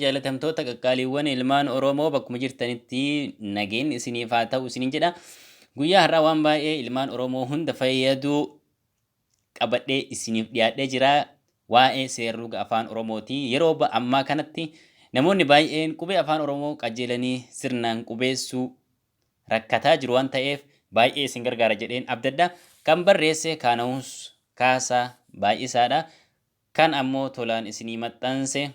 Jaalatamtoota qaqqaaliiwwan ilmaan Oromoo, bakkuma jirtanitti nageenyi isiniif haa ta'u isiniin jedha. Guyyaa har'aa waan baay'ee ilmaan Oromoo hunda fayyadu qabadhee isiniif dhiyaadhee jira. Waa'ee seerluga afaan Oromooti. Yeroo ammaa kanatti namoonni baay'een qubee afaan Oromoo qajeelanii sirnaan qubeessuu rakkataa jiru waan ta'eef, baay'ee isin gargaara jedheen abdadha. Kan barreesse Kaana'us Kaasaa Baay'isaadha. Kan ammoo tolaan isinii maxxanse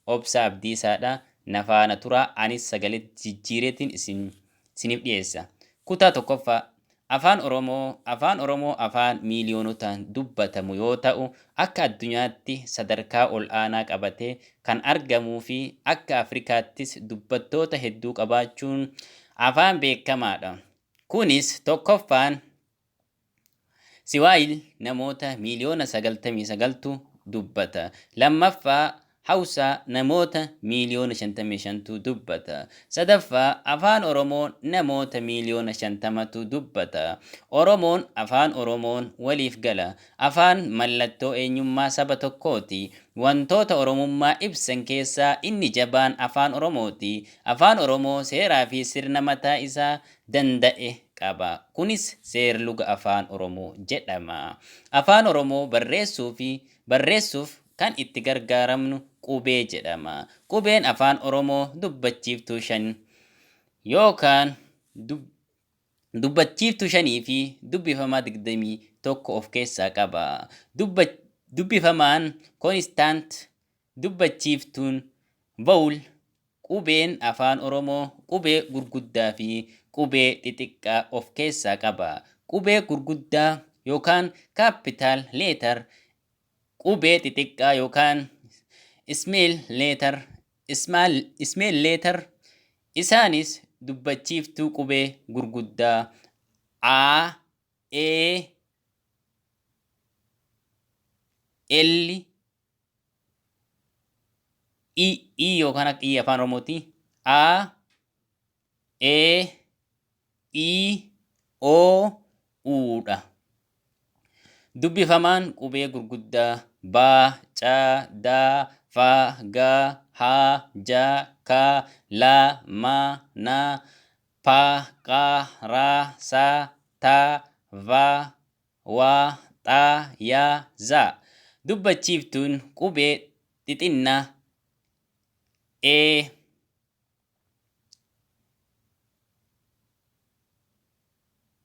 Obsaa Abdiisaadha. Na faana turaa, anis sagalee jijjiireetiin isiniif dhiyeessa. Kutaa tokkoffaa, Afaan Oromoo. Afaan Oromoo afaan miiliyoonotaan dubbatamu yoo ta'u, akka addunyaatti sadarkaa ol aanaa qabatee kan argamuu fi akka Afrikaattis dubbattoota hedduu qabaachuun afaan beekamaadha. Kunis tokkoffaan Siwaayil, namoota miiliyoona 99tu dubbata. Lammaffaa Hawusaa, namoota miiliyoona 55tu dubbata. Sadaffaa Afaan Oromoo, namoota miiliyoona 50tu dubbata. Oromoon Afaan Oromoon waliif gala. Afaan mallattoo eenyummaa saba tokkooti. Wantoota Oromummaa ibsan keessaa inni jabaan Afaan Oromooti. Afaan Oromoo seeraa fi sirna mataa isaa danda'e qaba. Kunis seerluga Afaan Oromoo jedhama. Afaan Oromoo barreessuu fi barreessuuf kan itti gargaaramnu qubee jedhama. Qubeen Afaan Oromoo dubbachiiftuu 5 yookaan dubbachiiftuu 5 fi dubbifamaa 21 of keessaa qaba. Dubbifamaan constant, dubbachiiftuun vowel. Qubeen Afaan Oromoo qubee gurguddaa fi qubee xixiqqaa of keessaa qaba. Qubee gurguddaa yookaan capital letter, qubee xixiqqaa yookaan small letter, small letter. Isaanis dubbachiiftuu qubee gurguddaa A, E, L, I, I yookaan akka I afaan Oromooti. A, E, I, O, U dha. Dubbifamaan qubee gurguddaa B, C, D, F, G, H, J, K, L, M, N, P, Q, R, S, T, V, W, X, Y, Z. Dubbachiiftuun qubee xixinnaa E,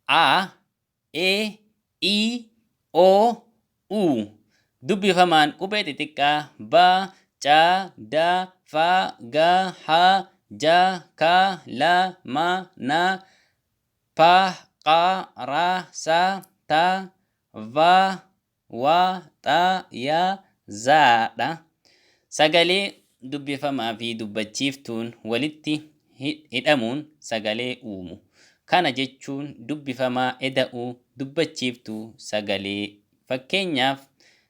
A, E, I, O, U. Dubbifamaan qubee xixiqqaa B, C, D, F, G, H, J, K, L, M, N, P, Q, R, S, T, V, W, X, Y, Z dha. Sagalee dubbifamaa fi dubbachiiftuun walitti hidhamuun sagalee uumu. Kana jechuun dubbifamaa eda'uu dubbachiiftuu sagalee. Fakkeenyaaf,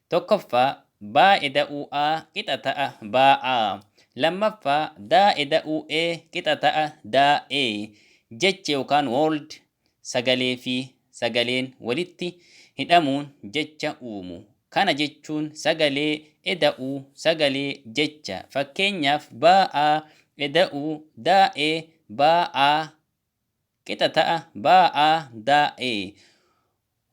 tokkoffaa baa eda'uu a qixa ta'a baa a. Lammaffaa daa eda'uu e qixa ta'a daa e. Jecha yookaan word sagalee fi sagaleen walitti hidhamuun jecha uumu. Kana jechuun sagalee eda'uu sagalee jecha. Fakkeenyaaf, baa a eda'uu daa e baa a qixa ta'a baa a daa e.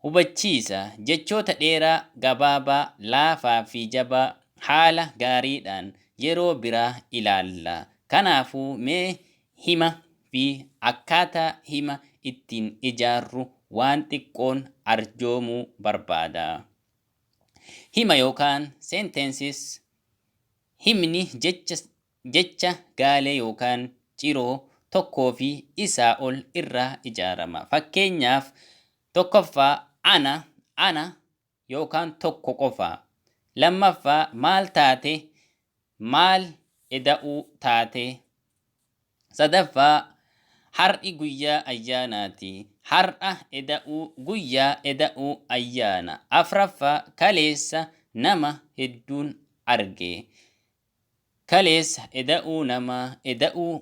Hubachiisa, Jechoota dheeraa, gabaabaa, laafaa fi jabaa haala gaariidhaan yeroo biraa ilaalla. Kanaafuu mee hima fi akkaataa hima ittiin ijaarru waan xiqqoon arjoomuu barbaada. Hima yookaan sentences. Himni jecha jecha gaalee yookaan ciroo tokkoo fi isaa ol irraa ijaarama. Fakkeenyaaf, tokkoffaa ana, ana yookaan tokko qofa. Lammaffaa maal taate, maal eda'uu taate. Sadaffaa har'i guyyaa ayyaanaati. Har'a eda'uu guyyaa eda'uu ayyaana. Afraffaa kaleessa nama hedduun arge. Kaleessa eda'uu nama eda'uu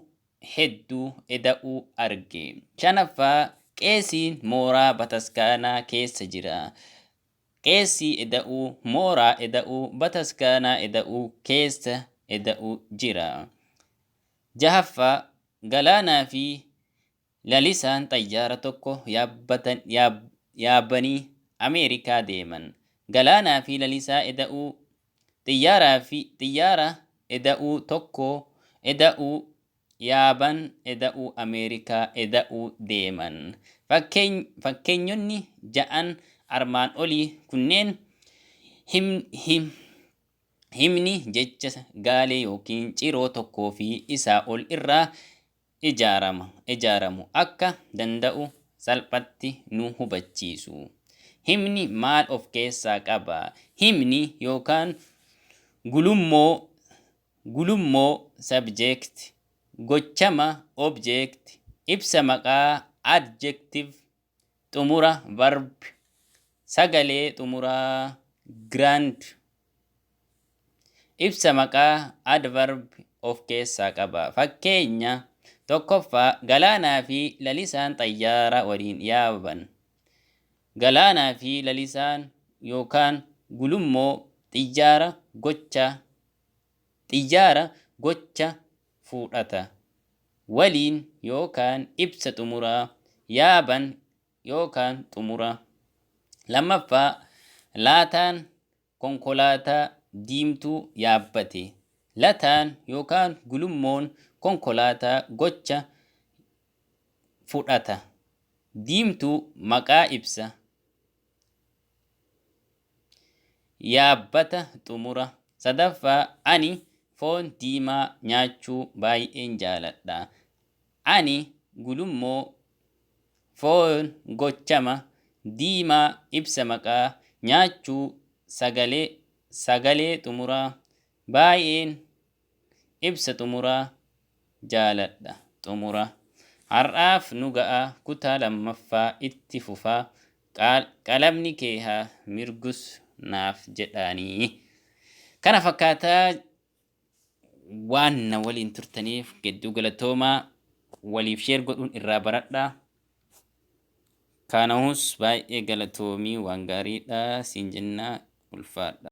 hedduu eda'uu arge. Shanaffaa qeesiin mooraa bataskaanaa keessa jira. Qeesii eda'uu mooraa eda'uu bataskaanaa eda'uu keessa eda'uu jira. Jahaffaa, Galaanaa fi Lalisaan xayyaara tokko yaabanii Ameerikaa deeman. Galaanaa fi Lalisaa eda'uu xiyyaaraa fi xiyyaara eda'uu tokko eda'uu yaaban eda'uu Ameerikaa eda'uu deeman. Fakkeenyonni ja'an armaan olii kunneen himni jecha gaalee yookiin ciroo tokkoo fi isaa ol irraa ijaaramu akka danda'u salphatti nu hubachiisu. Himni maal of keessaa qaba? Himni yookaan gulummoo subject, gochama object, ibsa maqaa adjective, xumura verb, sagalee xumuraa gerund, ibsa maqaa adverb of keessaa qaba. Fakkeenya tokkoffaa, Galaanaa fi Lalisaan xayyaara waliin yaaban. Galaanaa fi Lalisaan yookaan gulummoo xiyyaara gocha fudhata. Waliin yookaan ibsa xumuraa, yaaban yookaan xumura. Lammaffaa, Lataan konkolaataa diimtuu yaabbate. Lataan yookaan gulummoon konkolaataa gocha fudhata. Diimtuu maqaa ibsa. Yaabbata xumura. Sadaffaa, Ani foon diimaa nyaachuu baay'een jaaladha. Ani gulummoo, foon gochama, diimaa ibsa maqaa, nyaachuu sagalee xumuraa, baay'een ibsa xumuraa, jaaladha xumura. Har'aaf nu ga'a, kutaa lammaffaa itti fufaa. Qalamni kee haa mirgus naaf jedhaanii. Kana fakkaataa waan na waliin turtaniif hedduu galatoomaa. Waliif share godhuun irraa baradhaa. Kanahus baay'ee galatoomii, waan gaariidha siin jennaa, ulfaadha.